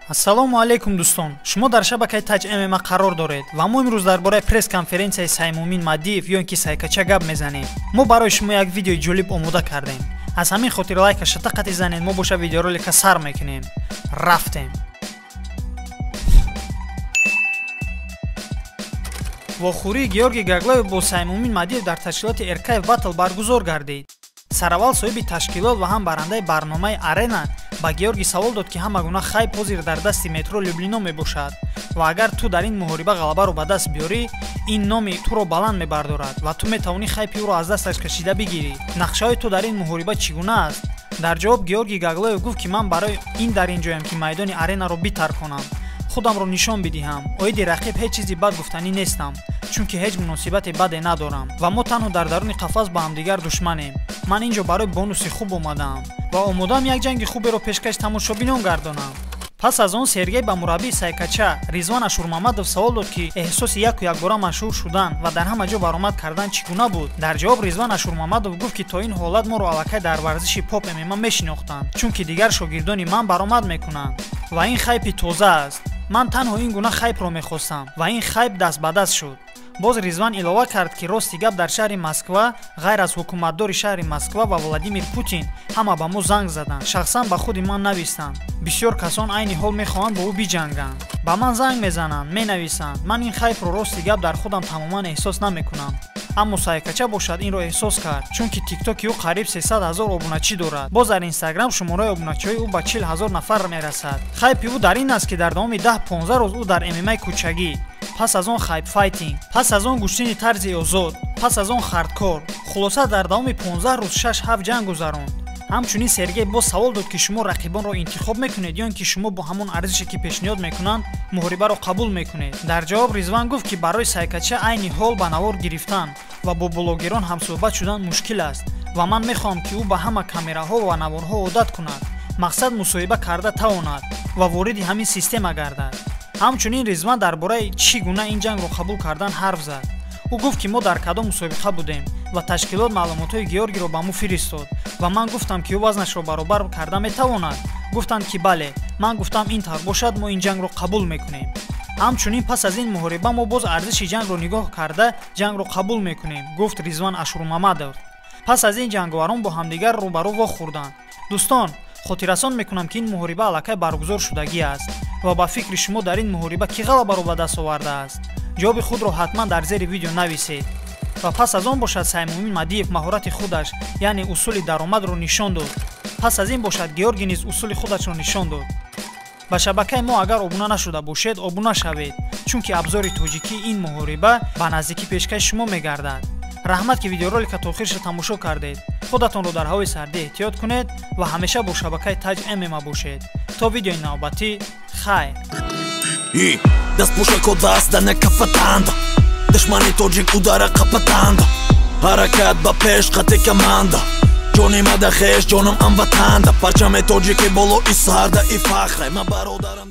Ассалому алайкум дӯстон. Шумо дар шабакаи Таҷ ММА қарор доред ва мо имрӯз дар бораи пресс-конференсияи Саймумин Мадиев ё ин ки Сайкача гап мезанем. Мо барои шумо як видеои ҷолиб омода кардем. Аз ҳамин хотир лайка шатақати занед, мо боша видеоролика сар мекунем. Рафтем. Вохӯрии Георгий Гаглоев бо Саймумин Мадиев дар ташкилоти Эркаев Батл баргузор гардид. Сараввал соҳиби ташкилот ва ҳам барандаи барномаи Арена ба Георгий савол дод, ки ҳама гуна хайп ҳозир дар дасти метро Люблино мебошад ва агар ту дар ин муҳориба ғалабаро ба даст биёрӣ, ин номи туро баланд мебардорад ва ту метавонӣ хайпи ӯро аз дасташ кашида бигирӣ. Нақшаҳои ту дар ин муҳориба чӣ гуна аст? Дар ҷавоб Георгий Гаглоев гуфт, ки ман барои ин дар ин ҷоям, ки майдони аренаро битарконам, худамро нишон бидиҳам. Оиди рақиб ҳеҷ чизи бад гуфтанӣ нестам, чунки ҳеҷ муносибати баде надорам ва мо танҳо дар даруни қафас ба ҳамдигар душманем. Ман ин ҷо барои бонуси хуб омадаам ва омодаам як ҷанги хуберо пешкаш тамошобинон гардонам. Пас аз он Сергей ба мураббии Сайкача Ризван Ашурмамадов савол дод, ки эҳсоси яку якбора машҳур шудан ва дар ҳама ҷо баромад кардан чӣ гуна буд. Дар ҷавоб Ризван Ашурмамадов гуфт, ки то ин ҳолат моро аллакай дар варзиши поп ММА мешинохтанд, чунки дигар шогирдони ман баромад мекунанд ва ин хайпи тоза аст. Ман танҳо ин гуна хайпро мехостам ва ин хайп даст ба даст шуд. Боз Ризван илова кард, ки рости гап дар шаҳри Москва ғайр аз ҳукуматдори шаҳри Москва ва Владимир Путин ҳама ба мо занг заданд, шахсан ба худи ман навистанд. Бисёр касон айни ҳол мехоҳанд бо ӯ биҷанганд. Ба ман занг мезананд, менависанд. Ман ин хайпро рости гап дар худам тамоман эҳсос намекунам. Аммо Сайкача бошад инро эҳсос кард, чунки тиктоки ӯ қариб 300 ҳазор обуначӣ дорад. Боз дар Инстаграм шумораи обуначиҳои ӯ ба 40 ҳазор нафар мерасад. Хайпи ӯ дар ин аст, ки дар давоми 10-15 рӯз ӯ дар ММА кӯчагӣ, пас аз он хайп-файтинг, пас аз он гӯштини тарзи озод, пас аз он хардкор, хулоса дар давоми 15 рӯз 6-7 ҷанг гузаронд. Ҳамчунин Сергей боз савол дод, ки шумо рақибонро интихоб мекунед ё ин ки шумо бо ҳамон арзише, ки пешниҳод мекунанд, муҳорибаро қабул мекунед. Дар ҷавоб Ризван гуфт, ки барои Сайкача айни ҳол ба навор гирифтан ва бо блогерон ҳамсӯҳбат шудан мушкил аст ва ман мехоҳам, ки ӯ ба ҳама камераҳо ва наворҳо одат кунад, мақсад мусоҳиба карда тавонад ва вориди ҳамин система гардад. Ҳамчунин Ризван дар бораи чӣ гуна ин ҷангро қабул кардан ҳарф зад. Ӯ гуфт, ки мо дар кадом мусобиқа будем ва ташкилот маълумотҳои Георгиро ба мо фиристод ва ман гуфтам, ки ӯ вазнашро баробар карда метавонад. Гуфтанд, ки бале. Ман гуфтам, ин тавр бошад, мо ин ҷангро қабул мекунем. Ҳамчунин пас аз ин муҳориба мо боз арзиши ҷангро нигоҳ карда ҷангро қабул мекунем, гуфт Ризван Ашурмамадов. Пас аз ин ҷанговарон бо ҳамдигар рӯбарӯ вохӯрданд. Дӯстон, хотиррасон мекунам, ки ин муҳориба аллакай баргузор шудагӣ аст ва ба фикри шумо дар ин муҳориба кӣ ғалабаро ба даст овардааст? Ҷавоби худро ҳатман дар зери видео нависед. Ва пас аз он бошад Саймумин Мадиев маҳорати худаш, яъне усули даромадро нишон дод. Пас аз ин бошад Георгий низ усули худашро нишон дод. Ба шабакаи мо агар обуна нашуда бошед, обуна шавед, чунки абзори тоҷикӣ ин муҳориба ба наздикӣ пешкаши шумо мегардад. Раҳмат, ки видеоролика то охирша тамошо кардед. Худатонро дар ҳавои сардӣ эҳтиёт кунед ва ҳамеша бо шабакаи Таҷ ММА бошед. То видеои навбатӣ, хайр. Дастпӯшако даст да накафатанд, душмани тоҷик удара қапатанд, ҳаракат ба пеш қати команда, ҷони мада хеш ҷонам амватанда, парчами тоҷики болои сарда и фахре ма бародарам.